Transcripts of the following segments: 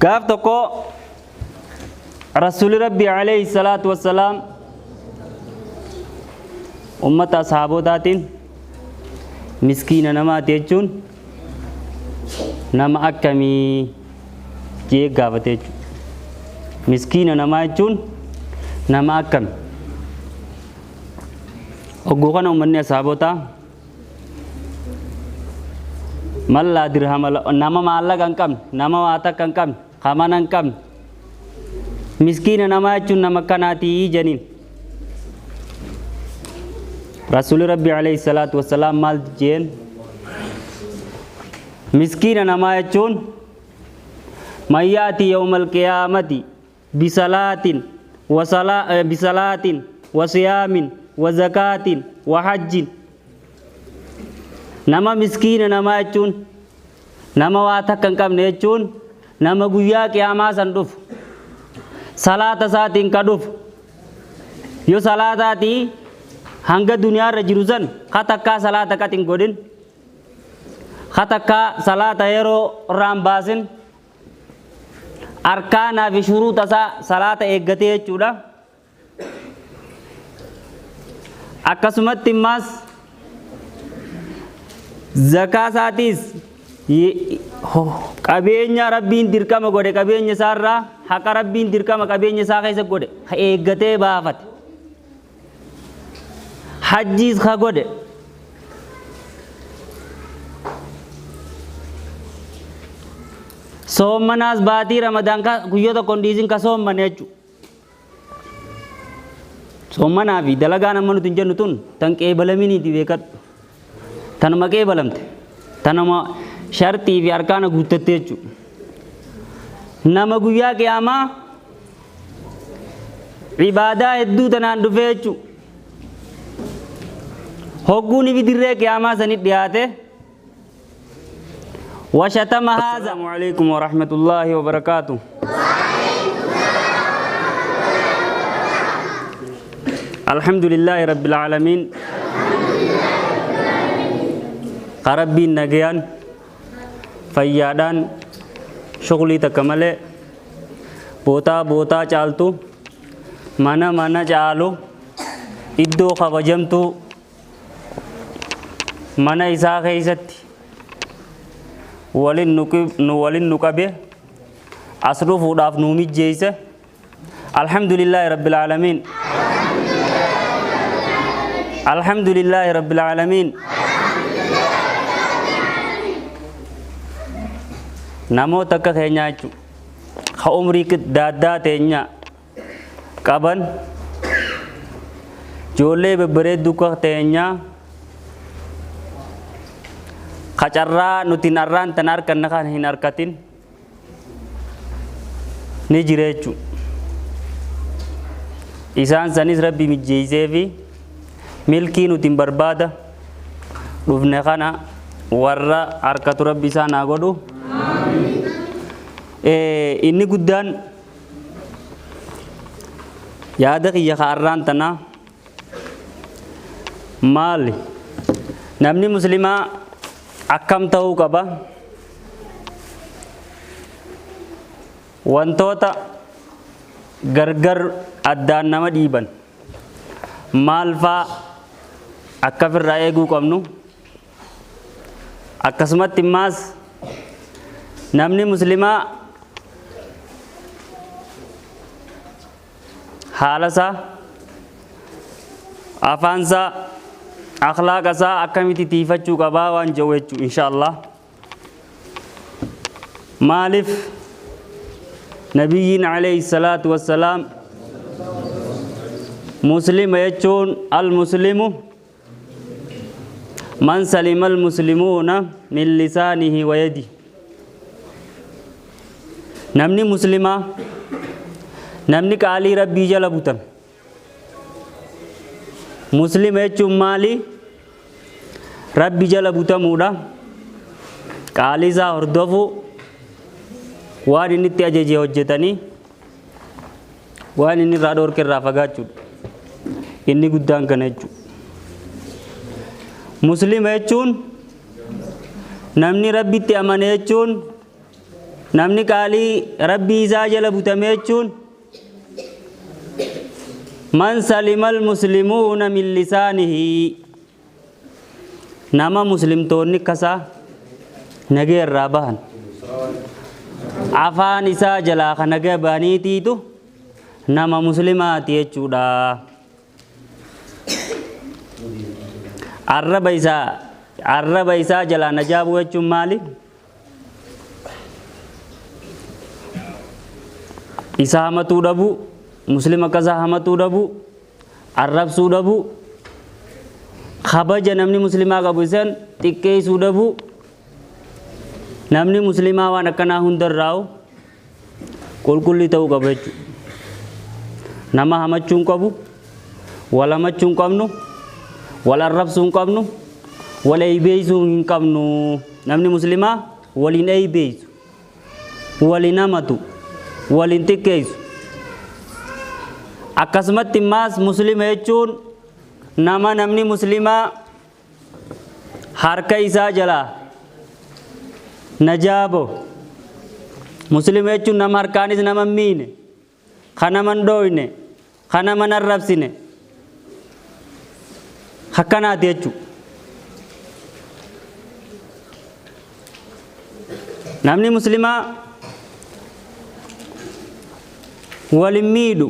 Gaaf tokko Rasuulli Rabbii alayhi salaatu wassalaam ummata ashaabotaatiin miskiina namaati jechuun nama akkamii jee gaafate jechuudha. Miskiina namaa jechuun nama akkami? Ogguu kana ummanni ashaabotaa mallaa dirhama nama maallaqa hin qabne, nama waa takka hin qabne, kamana hin qabne, miskiina namaa jechuun nama akkanaatii janiin. Rasuulli Rabbi alayhi salaatu wassalaam maal jeen? Miskiina namaa jechuun man yaati yawmal qiyaamati bisalaatin bisalaatin wa siyaamin wa zakaatin wa hajjin. Nama miskiina namaa jechuun nama waa takka hin qabne jechuun nama guyyaa qiyaamaa san dhufu salaata isaatiin ka dhufu yoo salaataatii hanga duniyaarra jiru san ka takkaa salaata qax hin godhin, ka takkaa salaata yeroo irraan baasin, arkaanaa fi shuruuxa isaa salaata eeggatee jechuudha. Akkasumatti immaas zakaa isaatiis qabeenya Rabbiin dirqama godhe qabeenya isaarraa haqa Rabbiin dirqama qabeenya isaa keessa godhe ka eeggatee baafate. Hajjiis ka godhe. Soommanaas baatii Ramadaan ka guyyaa tokko hin dhiisin ka soommane jechuudha. Soommanaa fi dalagaan amma nuti hin jennu tun tan qeebalaminiiti beekadhu. Tanuma qeebalamte. Tanuma sharxii fi arkaana guuttatte jechuudha. Nama guyyaa qiyaamaa ibaadaa hedduu tanaan dhufee jechuudha. Hogguun ifi dirree qiyaamaa sanii dhiyaate washatama haadha. Assalaamu alaikum wa rahmatullahi wa barakaatuh. Alhamdulillahi rabbil aalamiin. Ka Rabbiin nagayaan fayyaadhaan shuglii takka malee bootaa bootaa caaltu, mana mana caalu, iddoo kabajamtuu mana isaa keessatti walin nu walin nu qabe as dhufuudhaaf nu mijjeeyse. Alhamdulillahi rabbil aalamiin. Alhamdulillahi rabbil aalamiin. Namoota akka keenyaa jechuudha ka umrii daaddaa teenya qaban, ijoollee babbareedduu akka teenyaa ka carraa nuti arraan tan arganna kan hin argatin ni jira jechuudha. Isaan sanis Rabbi mijjeessee fi milkii nuti hin barbaada dhufne kana warra harkatu Rabbi isaan haa godhu. Inni guddaan yaada kiyya ka arraan tanaa maali? Namni muslimaa akkam ta'uu qaba? Wantoota gargar addaan nama dhiiban maal faa akka ofirraa eeguu qabnu? Akkasumatti immaas namni muslimaa haala isaa, afaan isaa, akhlaaqa isaa akkamitti tiifachuu qabaa waan jedhu jechuu insha Allah. Maaliif nabiyyiin alayhi salaatu wassalaam muslima jechuun al-muslimu man salima al-muslimuuna min lisaanihi wa yadihi. Namni muslimaa namni qaalii Rabbii jala butame muslima jechuun maali? Rabbi jala butamuudha, qaalii isaa hordofuu, waan inni itti ajaje hojjetanii waan inni irraa dhoorke irraa fagaachuudha. Inni guddaan kana jechuudha. Muslima jechuun namni Rabbitti amane jechuun Namni qaalii rabbii isaa jala butame jechuun man salimal muslimuuna min lisaanihi, nama muslimtoonni kasaa nagee irraa bahan afaan isaa jalaa ka nagee bahaniitiitu nama muslimaati jechuudha. Arraba isaa jalaa najaa bu'u jechuun maali? Isa hamatuu dhabuu, muslima akkasaa hamatuu dhabuu, arrabsuu dhabuu, kabaja namni muslimaa qabu isan xiqqeessuu dhabuu. Namni muslimaa waan akkanaa hundarraa'u qulqullii ta'uu qaba jechuudha. Nama hamachuu hin qabu, wal hamachuu hin qabnu, wal arrabsuu hin qabnu, wal eeybeeysuu hin qabnu. Namni muslimaa waliin eeybeeysu, waliin hamatu, waliin xiqqeessu. Akkasumatti immaas muslima jechuun nama namni muslimaa harka isaa jalaa najaa bahu. Muslima jechuun nama harkaanis nama hin miine, ka nama hin dhooyne, ka nama hin arrabsine. Akkanaati jechuudha. Namni muslimaa wal hin miidhu,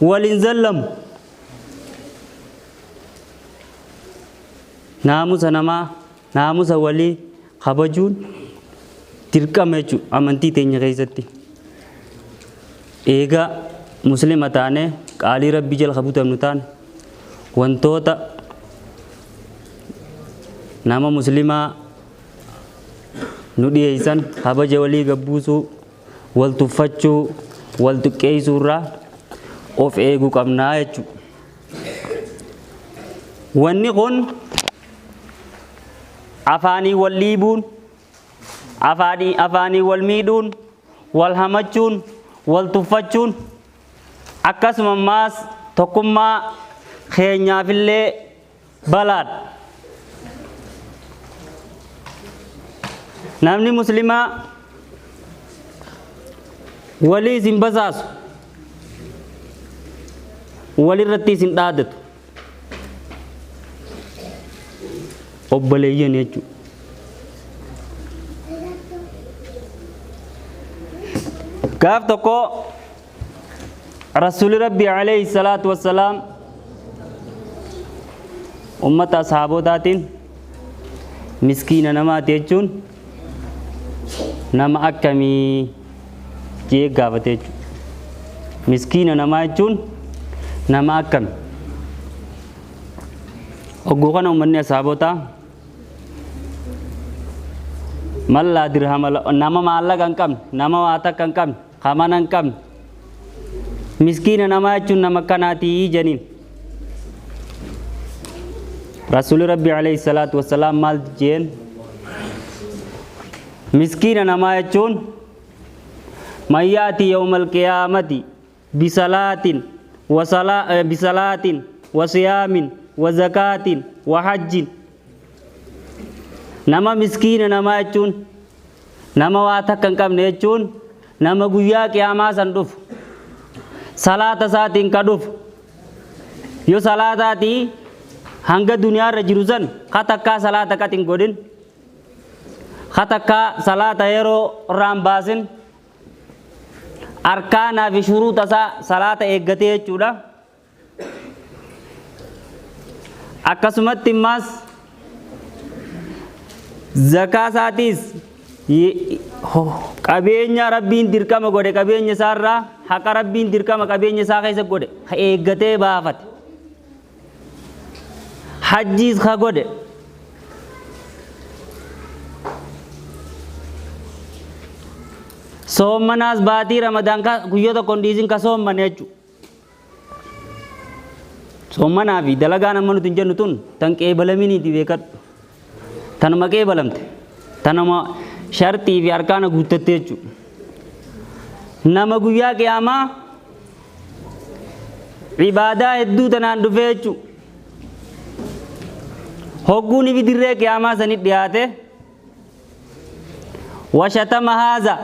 wal hin zallamu. Naamusa namaa, naamusa walii kabajuun dirqama jechuudha amantii teenya keessatti. Eegaa muslima taane qaalii rabbii jala kabutamnu taane wantoota nama muslimaa nu dhiyeessan kabaja walii gabbuusuu, wal tuffachuu, wal xiqqeessuu irraa of eeguu qabnaa jechuudha. Wanni kun afaanii wal dhiibuun, afaanii wal miidhuun, wal hamachuun, wal tuffachuun akkasuma ammaas tokkummaa keenyaafillee balaadha. Namni muslimaa walii isin basaasu, walirratti isin dhaadatu. Obboleeyyan jechuudha. Gaaf tokko Rasuulli Rabbii alayhi salaatu wassalaam ummata ashaabotaatiin miskiina namaati jechuun nama akkamii jee gaafate jechuudha. Miskiina namaa jechuun nama akkami? Hogguu kana ummanni ashaabotaa mallaa dirhama nama maallaqa hin qabne, nama waa takka hin qabne, ka mana hin qabne, miskiina namaa jechuun nama akkanaatii janiin. Rasuulli Rabbi alayhi salaatu wassalaam maal jeen? Miskiina namaa jechuun man yaati yawmal qiyaamati bisalaatin wa bisalaatin wa siyaamin wa zakaatin wa hajjin. Nama miskiina namaa jechuun nama waa takka hin qabne jechuun nama guyyaa qiyaamaa san dhufu salaata isaatiin ka dhufu, yoo salaataatii hanga duniyaarra jiru san ka takkaa salaata qaxin godhin, ka takkaa salaata yeroo irraan baasin, arkaanaa fi shuruuxa isaa salaata eeggatee jechuudha. Akkasumatti immaas zakaa isaatiis qabeenya rabbiin dirqama godhe, qabeenya isaarraa haqa rabbiin dirqama qabeenya isaa keessa godhe ka eeggatee baafate, hajjiis ka godhe. Soommanaas baatii ramadaan ka guyyaa tokko hin dhiisin ka soommane jechuudha. Soommanaa fi dalagaan amma nuti hin jennu tun tan qeebalaminiiti beekadhu. Tanuma qeebalamte. Tanuma sharxii fi arkaana guuttatte jechuudha. Nama guyyaa qiyaamaa ibaadaa hedduu tanaan dhufee jechuudha. Hogguun ifi dirree qiyaamaa sanii dhiyaate washatama haaza.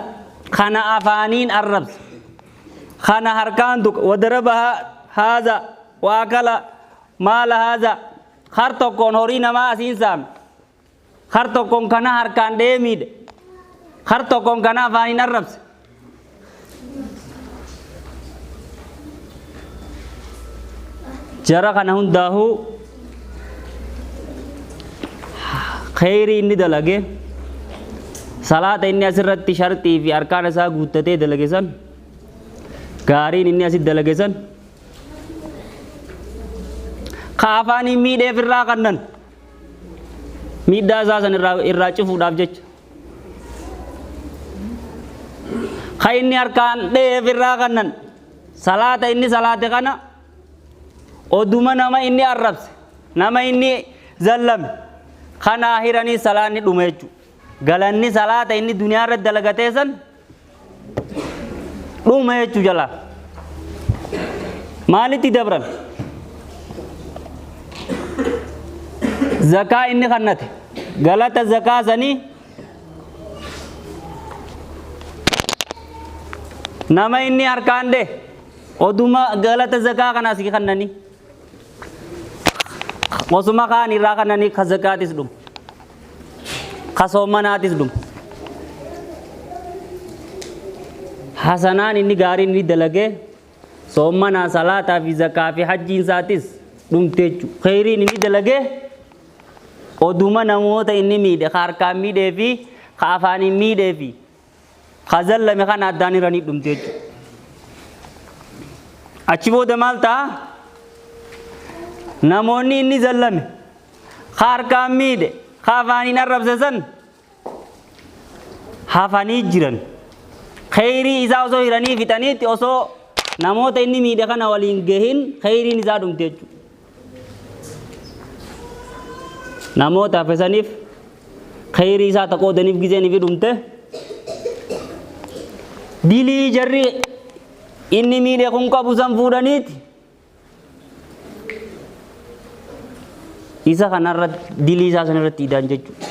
Kana afaaniin arrabsa. Kana harkaan tuqa. Wadaraba haaza waakala maala haaza. Har tokkoon horii namaa asiin saame. Har tokkoon kana harkaan dhee miidhe. Har tokkoon kana afaaniin arrabse. Jara kana hundaahuu kheyrii inni dalage salaata inni asirratti sharxii fi arkaan isaa guuttatee dalage san gaariin inni asitti dalage san ka afaaniin miidheef irraa kannan miidhaa isaa san irraa cufuudhaaf jecha ka inni harkaan dheef irraa kannan salaata inni salaate kana oduma nama inni arrabse nama inni zallame kanaa hiranii salaanni dhume jechuudha. Galanni salaata inni duniyaa irratti dalagatee san dhume jechuu jala. Maalitti dabran? Zakaa inni kannate galata zakaa sanii nama inni harkaan dhe oduma galata zakaa kana asii kannanii osuma kaan irraa kannanii ka zakaatis dhumu ka soomanaatis dhumu. Hasanaan inni gaariin inni dalagee soomanaa salaataa fi zakaa fi hajjiin isaatis dhumte jechuudha. Kheyriin inni dalagee oduma namoota inni miidhe ka harkaan miidhee fi ka afaaniin miidhee fi ka zallame kana addaan irranii dhumte jechuudha. Achi booda maal ta'a? Namoonni inni zallame ka harkaan miidhe ka afaaniin arrabse san hafanii jiran. Kheyrii isaa osoo hiranii fixaniitti osoo namoota inni miidhe kana waliin gahin kheyriin isaa dhumte jechuudha. Namoota hafe saniif kheyrii isaa ta qoodaniif gizeen ifi dhumte dilii jarri inni miidhe kun qabu san fuudhaniiti isa kanarratti dilii isaa sanirratti idaan jechuudha.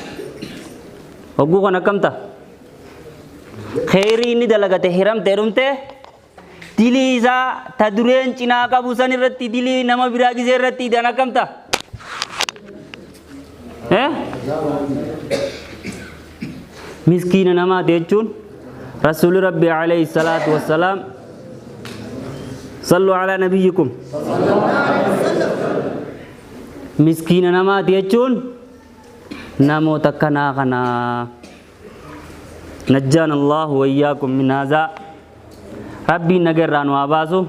Hogguu kan akkam ta'a? Kheyrii inni dalagate hiramte dhumte dilii isaa ta dureen cinaa qabu san irratti dilii nama biraa gisee irratti idaan akkam ta'a? Eh? Miskiina namaati jechuun Rasuulli Rabbi alayhi salaatu wassalaam sallu alaa nabiyyikum. Miskiina namaati jechuun namoota akkanaa kanaa. Najjaan Allahu wayyaakum min haazaa. Rabbiin naga irraa nu haa baasu.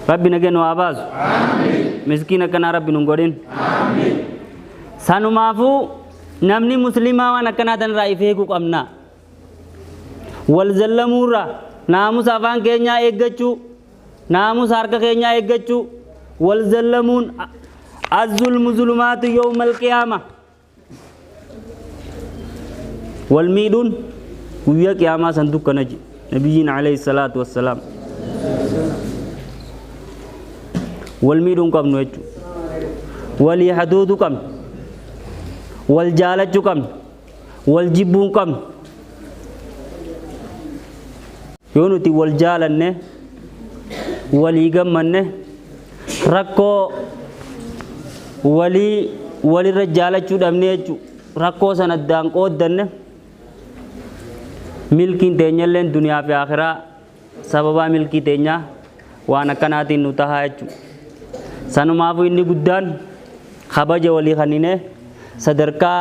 Rabbi naga nu haa baasu. Miskiina akkanaa Rabbi nun godhin. Sanumaafuu namni muslimaa waan akkanaa tanarraa if eeguu qabna. Wal zallamuurraa naamusa afaan keenyaa eeggachuu, naamusa harka keenyaa eeggachuu, wal zallamuun azzulmu zulumaatu yawmal qiyaama. Wal miidhuun guyyaa qiyaamaa san dukkana jedhe nabiyyiin alayhi salaatu wassalaam. Wal miidhuun qabnu jechuudha. Walii hadooduu qabna. Wal jaalachuu qabna. Wal jibbuun qabna. Yoo nuti wal jaalanne walii gammanne rakkoo walii walirra jaalachuu dhabne jechuudha. Rakkoo sana addaan qooddanne milkiin teenyalleen duniyaa fi akhiraa sababaa milkii teenyaa waan akkanaatiin nu tahaa jechuudha. Sanumaafuu inni guddaan kabaja walii kanninee sadarkaa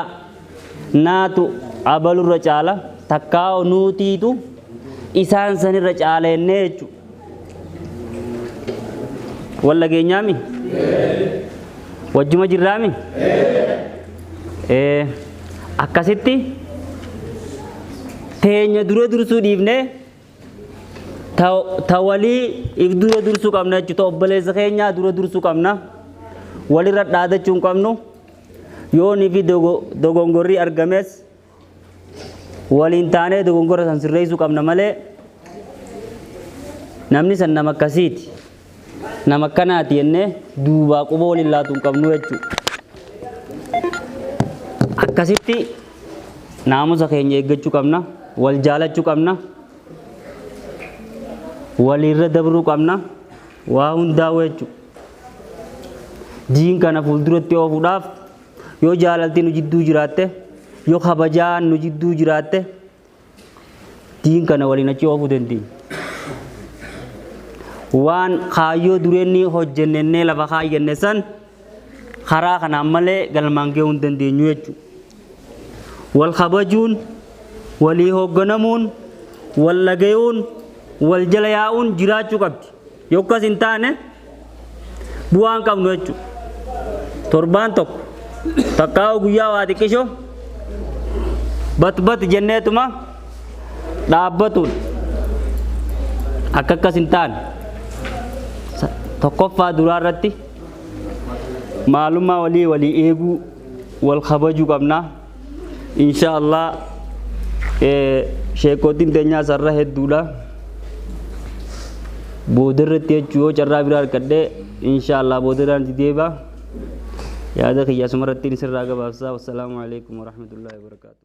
naatu abalurra caala takkaa nuutiitu isaan sanirra caaleennee jechuudha. Wal dhageenyaami? Wajjuma jirraami? Akkasitti teenya dura dursuu dhiifnee ta walii if dura dursuu qabna jechuudha. Ta obboleessa keenyaa dura dursuu qabna. Walirra dhaadachuu hin qabnu. Yoo ni fi dogongorri argames waliin taanee dogongora san sirreessuu qabna malee namni san nama akkasiiti. Nama akkanaati jennee duubaa quba waliin laatu hin qabnu jechuudha. Akkasitti naamusa keenya eeggachuu qabna. Wal jaalachuu qabna. Walirra dabruu qabna. Waa hundaa'u jechuudha. Diin kana fuulduratti oofuudhaaf yoo jaalalti nu jidduu jiraatte, yoo kabajaan nu jidduu jiraatte, diin kana waliin achi oofuu dandeenya. Waan kaayyoo dureenni hojjennee lafa kaayyenne san karaa kanaan malee galmaan gahuu hin dandeenyu jechuudha. Wal kabajuun, walii hoogganamuun, wal dhagayuun, wal jala yaa'uun jiraachuu qabdi. Yoo akkas hin taane bu'aan qabnu jechuudha. Torbaan tokko takkaa'u guyyaa waa xiqqishoo bat bat jenneetuma dhaabbatuun akka akkas hin taane tokkoffaa duraa irratti maalummaa walii walii eeguu, wal kabajuu qabna. Insha Allah sheekootiin teenyaa sarara hedduudha. Boodarratti jechuu yoo carraa biraa argadhee insha Allah boodarraan deebi'a. Yaada kiyya asumarratti sirraa gabaabsaa. Wassalaamu alaikum warahmatullahi wabarakaatu.